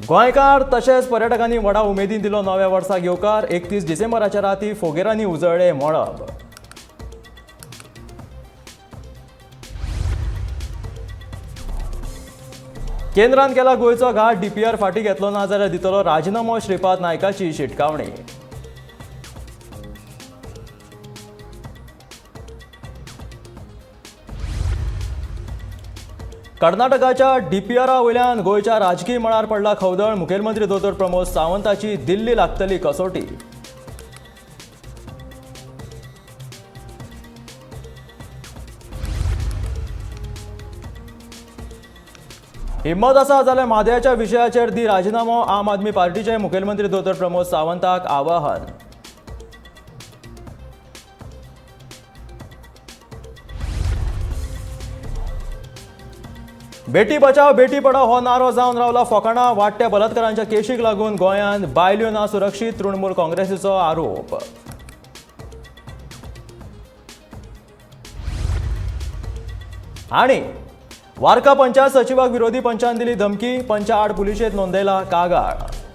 गोंयकार तशेंच पर्यटकांनी व्हडा उमेदीन दिलो नव्या वर्साक येवकार. 31 डिसेंबराच्या राती फोगेरांनी उजळ्ळें मळब. केंद्रान केला गोंयचो घात, डीपीआर फाटीं घेतलो ना जाल्यार दितलो राजिनामो, श्रीपाद नायकाची शिटकावणी. कर्नाटकाच्या डीपीआरा वयल्यान गोंयच्या राजकीय मळार पडला खवदळ. मुखेलमंत्री दोतोर प्रमोद सावंताची दिल्ली लागतली कसोटी. हिम्मत आसा जाल्यार म्हादयाच्या विशयाचेर दी राजिनामो, आम आदमी पार्टीचे मुखेलमंत्री दोतोर प्रमोद सावंताक आवाहन. बेटी बचाव बेटी पढाव हो नारो जावन रावला फोकाणा. वाडट्या बलात्कारांच्या केशीक लागून गोंयांत बायल्यो ना सुरक्षीत, तृणमूल काँग्रेसीचो आरोप. आनी वार्का पंचायत सचिवाक विरोधी पंचान दिली धमकी, पंचा आड पुलिशेंत नोंदयला कागाळ.